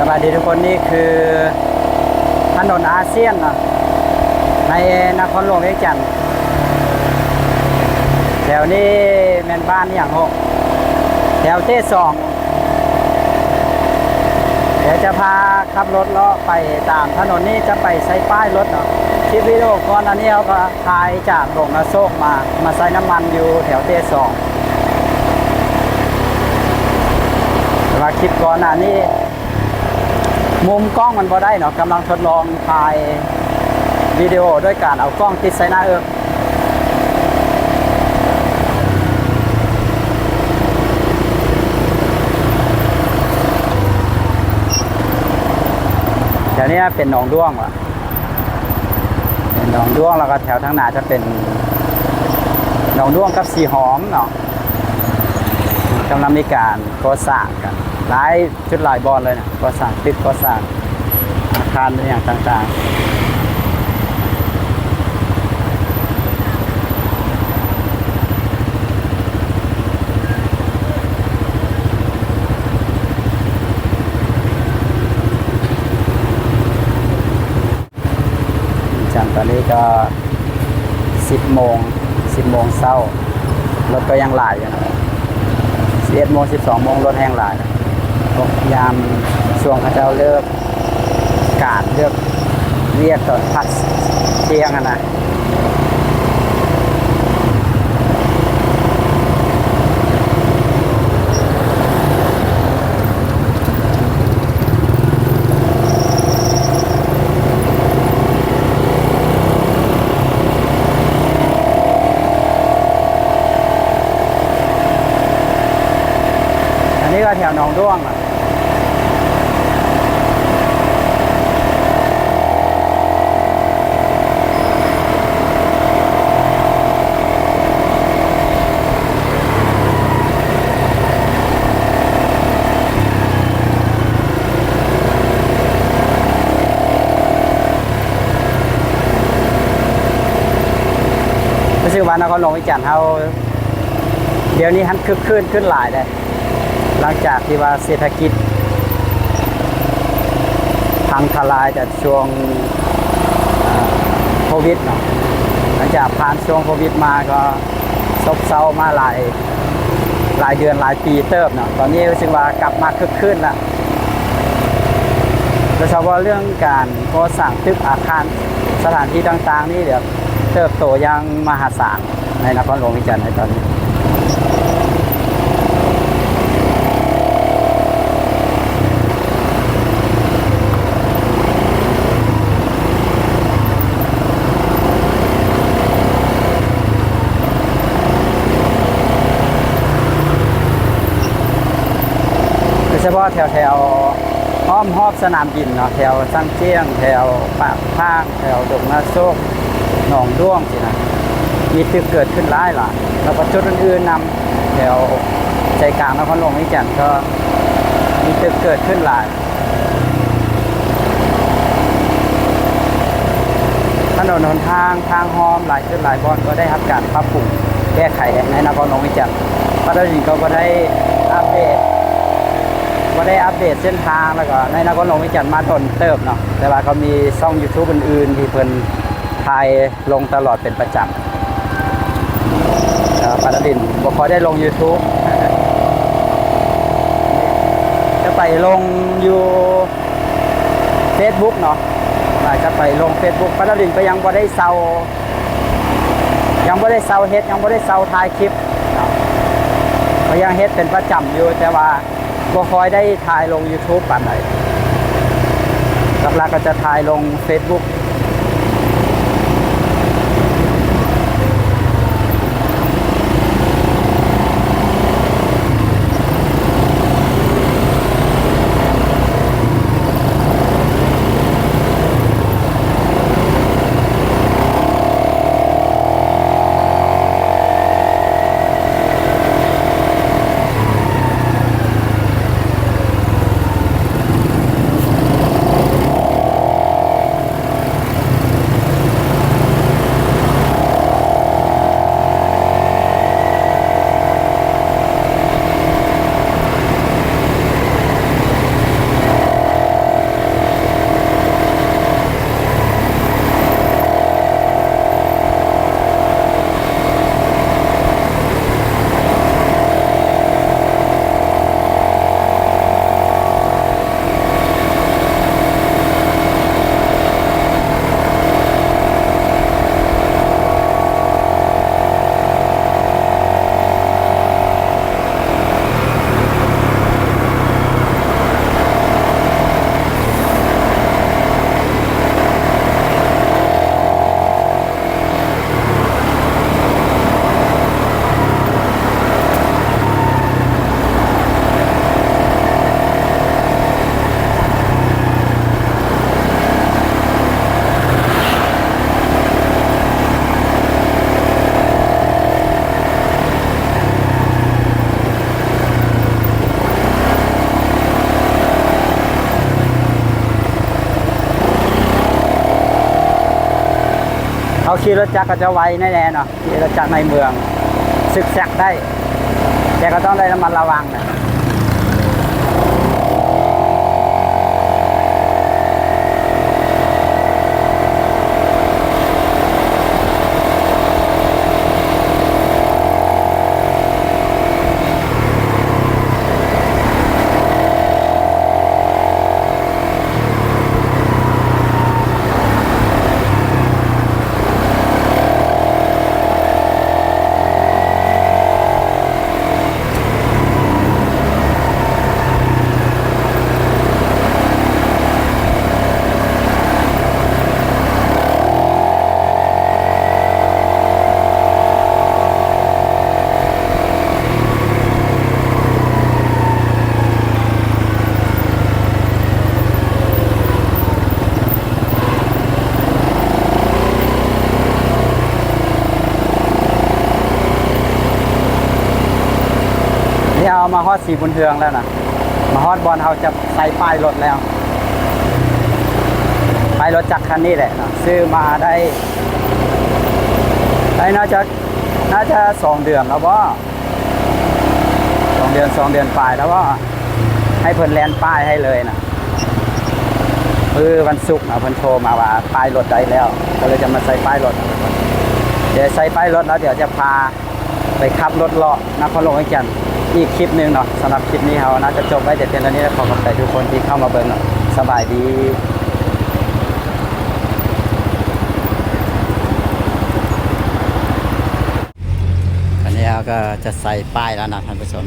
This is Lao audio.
ສະບາຍດີທຸກຄົນ, ນີ້ຄືຖະໜົນອາຊຽນເນາະ ໃນນະຄອນຫຼວງວຽງຈັນ. ແຖວນີ້ແມ່ນບ້ານອີ່ຫຍັງເນາະ? ແຖວເຕສອງ. ດຽວຈະພາຂັບລົດເລາະໄປຕາມຖະໜົນນີ້ ຈະໄປໃສ່ປ້າຍລົດເນາະ. ຄລິບວິດີໂອກ່ອນໜ້ານີ້ເຮົາກໍຖ່າຍຈາກດົງນາໂຊກມາ ມາໃສ່ນ້ຳມັນຢູ່ແຖວເຕສອງ. ແຕ່ວ່າຄລິບກ່ອນໜ້ານີ້ ມຸມກ້ອງມັນບໍ່ໄດ້ເນາະ, ກຳລັງທົດລອງຖ່າຍວິດີໂອດ້ວຍການເອົາກ້ອງຕິດໃສ່ໜ້າເອິກ. ແຖວນີ້ເປັນໜອງດ້ວງວະ, ເປັນໜອງດ້ວງ ແລ້ວກໍແຖວທາງໜ້າຈະເປັນໜອງດ້ວງກັບສີຫອມເນາະ. ກຳລັງມີການກໍ່ສ້າງກັນ ຫຼາຍຈຸດຫຼາຍບ່ອນເລີຍນະ, ກໍ່ສ້າງຕຶກ, ກໍ່ສ້າງອາຄານ ອີ່ຫຍັງຕ່າງໆ. ຈັນ ຕອນນີ້ກໍສິບໂມງ, ສິບໂມງເຊົ້າ, ລົດກໍຍັງຫຼາຍຢູ່ນະ. ສິບເອັດໂມງ ສິບສອງໂມງ ລົດແຮ່ງຫຼາຍ. ພວກຍາມຊ່ວງເຂົາເຈົ້າເລີກການ ເລີກວຽກຕອນພັກທ່ຽງຫັ້ນນະ. ອັນນີ້ກໍແຖວໜອງດ້ວງ. ຮູ້ສຶກວ່ານະຄອນຫຼວງວຽງຈັນເຮົາ ດຽວນີ້ຫັ້ນຄຶກຄື້ນຂຶ້ນຫຼາຍເດ້. ຫຼັງຈາກທີ່ວ່າເສດຖະກິດພັງທະລາຍຈາກຊ່ວງ ເອີ່ ໂຄວິດເນາະ, ຫຼັງຈາກຜ່ານຊ່ວງໂຄວິດມາກໍ ຊົບເຊົາມາຫຼາຍ ຫຼາຍເດືອນຫຼາຍປີເຕີບເນາະ. ຕອນນີ້ຮູ້ສຶກວ່າກັບມາຄຶກຄື້ນລະ, ໂດຍສະເພາະເລື່ອງການກໍ່ສ້າງຕຶກອາຄານ ສະຖານທີ່ຕ່າງໆນີ້ແບບເຕີບໂຕຢ່າງມະຫາສານໃນນະຄອນຫຼວງວຽງຈັນໃນຕອນນີ້. ໂດຍສະເພາະແຖວໆ ອ້ອມຮອບສະໜາມບິນເນາະ, ແຖວຊາງຈຽງ, ແຖວປາກພາງ, ແຖວດົງນາໂຊກ, ໜອງດ້ວງຊີ້ນະ, ມີຕຶກເກີດຂຶ້ນຫຼາຍໆ. ແລ້ວກໍຈຸດອື່ນໆນຳ ແຖວໃຈກາງນະຄອນຫຼວງວຽງຈັນກໍມີຕຶກເກີດຂຶ້ນຫຼາຍ. ຖະໜົນຫົນທາງ, ທາງຮ່ອມ ຫຼາຍຈຸດຫຼາຍບ່ອນກໍໄດ້ຮັບການປັບປຸງແກ້ໄຂໃນນະຄອນຫຼວງວຽງຈັນ. ປາຕາລິນກໍບໍ່ໄດ້ອັບເດດ, ບໍ່ໄດ້ອັບເດດເສັ້ນທາງ ແລ້ວກໍໃນນະຄອນຫຼວງວຽງຈັນມາດົນເຕີບເນາະ, ແຕ່ວ່າກໍມີຊ່ອງຢູທູບອື່ນໆທີ່ເພິ່ນຖ່າຍ ລົງຕະຫຼອດເປັນປະຈຳ. ເອີ ປາຕາລິນບໍ່ຄ່ອຍໄດ້ລົງຢູທູບ, ຈະໄປລົງຢູ່ເຟສບຸກເນາະ, ອາດຈະໄປລົງເຟສບຸກ. ປາຕາລິນກໍຍັງບໍ່ໄດ້ເຊົາ, ຍັງບໍ່ໄດ້ເຊົາເຮັດ, ຍັງບໍ່ໄດ້ເຊົາຖ່າຍຄລິບເນາະ, ກໍຍັງເຮັດເປັນປະຈຳຢູ່, ແຕ່ວ່າ ບໍ່ຄ່ອຍໄດ້ຖ່າຍລົງຢູທູບປານໃດ, ຫຼັກໆກໍຈະຖ່າຍລົງເຟສບຸກ. ເ ຂີ່ລົດຈັກກໍຈະໄວແນ່ໆເນາະ ຂີ່ລົດຈັກໃນເມືອງຊຶກຊັກໄດ້ ແຕ່ກໍຕ້ອງໄດ້ລະມັດລະວັງນະ. ນີ້ເຮົາມາຮອດສີບຸນເຮືອງແລ້ວນະ ມາຮອດບ່ອນເຮົາຈະໃສ່ປ້າຍລົດແລ້ວ ປ້າຍລົດຈັກຄັນນີ້ແຫຼະເນາະ ຊື້ມາໄດ້ ໄດ້ໜ້າຈະ ໜ້າຈະສອງເດືອນແລ້ວບໍ ສອງເດືອນ ສອງເດືອນປາຍແລ້ວບໍ ໃຫ້ເພິ່ນແລ່ນປ້າຍໃຫ້ເລີຍນະ. ມື້ວັນສຸກເນາະ ເພິ່ນໂທມາວ່າປ້າຍລົດໄດ້ແລ້ວ ກໍເລີຍຈະມາໃສ່ປ້າຍລົດ ດຽວໃສ່ປ້າຍລົດແລ້ວ ດຽວຈະພາໄປຂັບລົດເລາະນະຄອນຫຼວງວຽງຈັນອີກຄລິບໜຶ່ງເນາະ. ສຳລັບຄລິບນີ້ເຮົາໜ້າຈະຈົບໄວ້ແຕ່ພຽງເທົ່ານີ້ ແລະ ຂໍຂອບໃຈທຸກຄົນທີ່ເຂົ້າມາເບິ່ງເນາະ. ສະບາຍດີ. ອັນນີ້ເຮົາກໍຈະໃສ່ປ້າຍແລ້ວນະທ່ານຜູ້ຊົມ.